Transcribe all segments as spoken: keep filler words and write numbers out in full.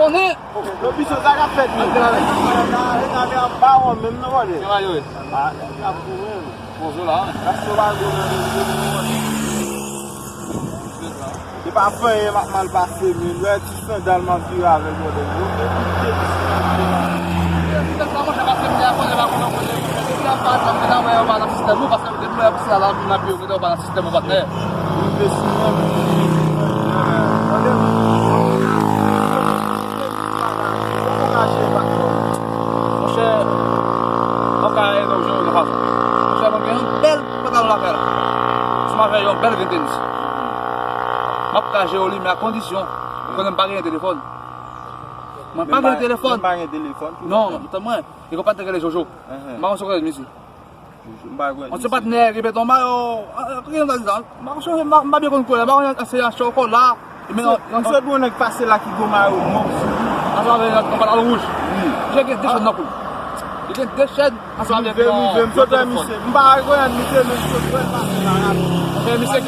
Konnen. Yo, bicho, sa k ap fèt menm? Antre avèk. Antre avèk, ap ba wè menm nan konnen. Se va yo ye. Ah, nèg la pou menm. Bon, zo la. Gason pa gwo nan menm. Se pa fanyen m ap mal pase menm. Lè ti sandal m ap vire avèk modèl. Yo, men pite. Ti sandal sa, monchè, pase m te a konnen, pa konnen, konnen. Depi la, pa, pa, pa, la, wè, yo pa nan sistèm nou, pase m te, mwen, pase la, la, m ap yo, yo pa nan sistèm ou, patnè. Rive sou mwen. Monchè, mwen ka ede w jwenn yon fason. Monchè, mwen gen yon bèl pantalon lakay la. Si m avè yon bèl grenn tenis. M ap ka jere w li, men a kondisyon, ou konnen m pa gen telefòn. Mwen pa gen telefòn. Menm pa gen telefòn. Non, tann mwen. Li konn pa te rele Jojo. Mwen se konnen misye. Mwen se patnè ki beton mayo. Ki nan sa? Mwen se mwen byen konn koulè. Mwen se yon chokola. Mwen se yon nèg pase la ki gwo mayo mòk sou li. Ansanm avèk yon pantalon wouj. Misye gen de chèn nan kou l. Li gen de chèn ansanm avèk yon. Mwen se misye. Mwen pa rekonèt misye, men mwen se pase la rapid. Misye,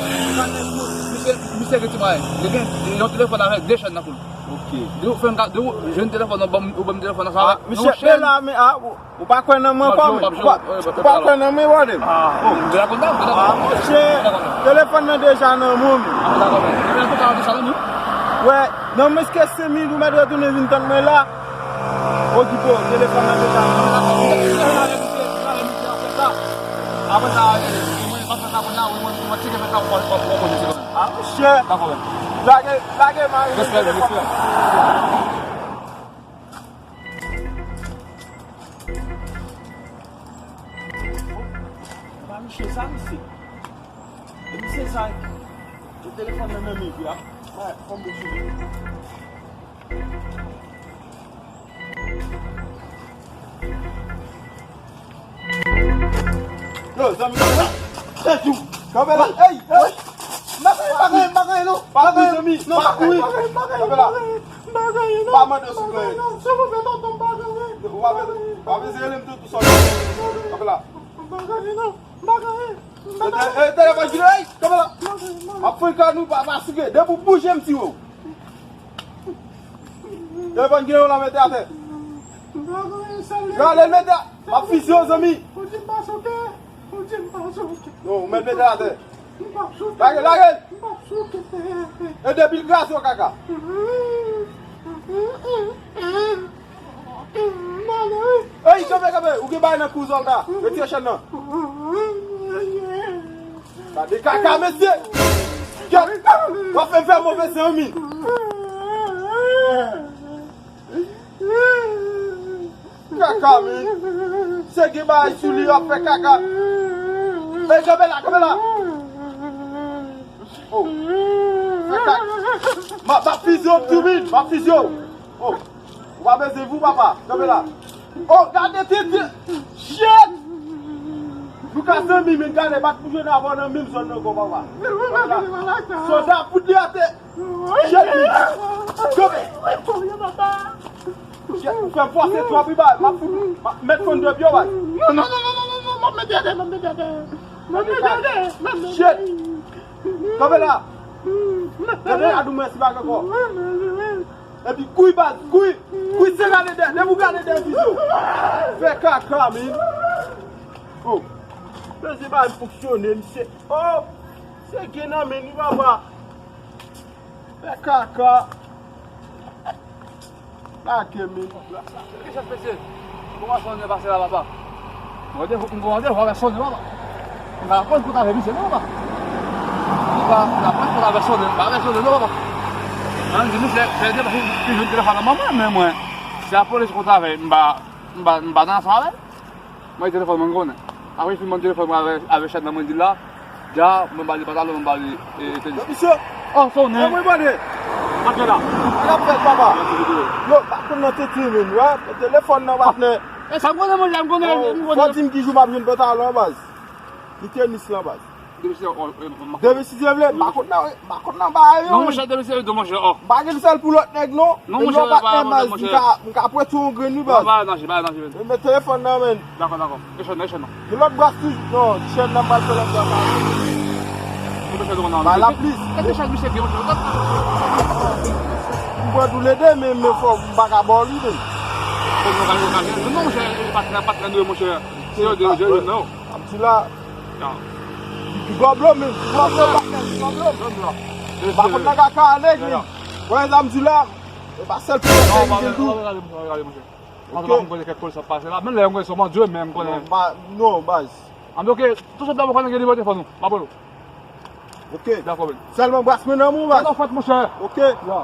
misye, misye gen ti mwayen. Li gen yon telefòn avèk de chèn nan kou l. Ok. Di ou fè m ka, di ou jwenn telefòn nan, ou ban m telefòn nan sa. Misye, men la, men a. Ou pa kwè nan mwen kòm? Ou pa, ou pa kwè nan mwen, brother? Ah, monchè, telefòn nan deja nan men m. Wè, nan mwens ke senk minit ou mèt retounen vin tann mwen la. Okipe w, telefòn nan deja nan men m. Apre sa, mwen pa fè sa kounye a, mwen, mwen tcheke fè sa, ou pa, ou pa konnen se kòman. Ah, monchè. Lage, lage mari. Respè, respè. Ba misye sa, misye. E misye sa, e telefòn nan nan men li a. Fòm de sou. Yo, zanmi, kanpe la. Kanpe la. Ey, ey. M pa kouri, m pa kouri, m pa kouri, non. Pa kouri, zanmi. Non, pa kouri. Kanpe la. M pa kouri, non. Pa mande sou kouri. Silvouplè, tonton, m pa kouri. Ou pa bezwen, pa bezwen rele m tou, tou sòt. Kanpe la. M pa kouri, non. M pa kouri. E, e, telefòn ki ey, kanpe la. M ap fè kò nou pa, pa souke. Depi w bouje, m tiye w. Telefòn ki nan men w la, mete atè. Yo, ale mete a, m ap fizye w, zanmi. Ou di m pa souke. Ou di m pa souke. Non, ou mèt mete atè. M p ap souke. Lage l, lage l. M p ap souke. E depi l kraze w kaka. Ey, kanpe, kanpe. Ou gen bagay nan kou zòl la. Retire chèn nan. Gade kaka, mesye. Kèt. W ap fè m fè move zanmi. Kaka, men. Se gen bagay sou li, w ap fè kaka. Ey, kanpe la, kanpe la. Oh. Fè kaka. M ap, m ap fizye w, Tubin. M ap fizye w. Oh. Ou pa bezwen vou, papa. Kanpe la. Oh, gade tete. Shit! Nou ka zanmi, men gade, bat pou jwenn avè w nan menm zòn nan ankò, papa. Kanpe la. Sòlda, fout li atè. Shit, men. Kanpe. Shit, ou fè m fòse twòp, wi, bay. M ap fout, m ap met konn de pye w, bay. Non, non, non, non, non, non, non, m ap mete atè, m ap mete atè. M ap mete atè, m ap mete. Shit. Kanpe la. Gade, a di w mèsi, pa gen ankò. Epi kouri baz, kouri, kouri, se gade dèyè, depi w gade dèyè vizyon. Fè kaka, men. Oh. Mesye, bay fonksyone, misye. Oh. Se gen nan men nou, papa. Fè kaka. Lage men. Ki chèf mesye? Kòman sonnen pase la, papa? Mwen te, mwen te, mwen te, mwen te, papa. M pa konn kote avè misye, non, papa. M pa, m pa konn kote avè sonnen, m pa avè sonnen, non, papa. An di misye, se de pase ki jwenn telefòn nan manman, men mwen, se lapolis kote avè, m pa, m pa, m pa nan ansanm avè l. Mwen telefòn mwen konnen. Apre fin mwen telefòn mwen avè, avè chèn nan mwen di la, ja, mwen ba li pantalon, mwen ba li, e, e, tenis. Yo, misye. Oh, sonnen. Mwen, mwen, mwen. Antre la. Sa k ap fèt, papa? Yo, pa konn nan tete, men, wè. Telefòn nan, patnè. E sa m konnen, mwen, m konnen, m konnen. Fò di m ki jou m ap jwenn pantalon an, baz. Ni tenis lan, baz. Depi si, oh, eh, m, m, Depi si Dye vle, m pa konn nan, m pa konn nan bagay yo, non, men. Monchè, depi si, monchè, oh. M pa gen sèl pou lòt nèg, non. Non, monchè, pa, pa, monchè. M ka, m ka prete yon grenn, wi, baz. Pa, pa, non, pa, non, non. Men telefòn nan, men. Dakò, dakò. E chèn nan, e chèn nan. Gen lòt bras toujou. Non, chèn nan, m pral fè lòt bras. Ou te fè lòt nan. Ba la plis. Kèk chèn misye gen, monchè. M pran toulede, men, men fò m pa ka ba w li menm. Fò nou gade, nou gade. Non, non, monchè, e patnè, patnè nou ye, monchè. Se yo de, yo de, non. Ap di la. Non. Ti gòblò, men, ti gòblò, patnè, ti gòblò. Non, non. M pa konn nan kaka ale, men. Wè, sa m di la. E pa sèl pou mwen, non, men, m di l tou. Gade, monchè, gade, monchè. Mwen pa konn kote kèk kòl sa pase la. Men lè mwen sou Bondye, men m konnen. Non, ba, non, baz. An, ok, tou se blan mwen konnen gen nimewo telefòn ou. M apèl ou. Ok. Dakò, men. Sèlman bras mwen nan men w, baz. Sa fèt, monchè. Ok. Ya.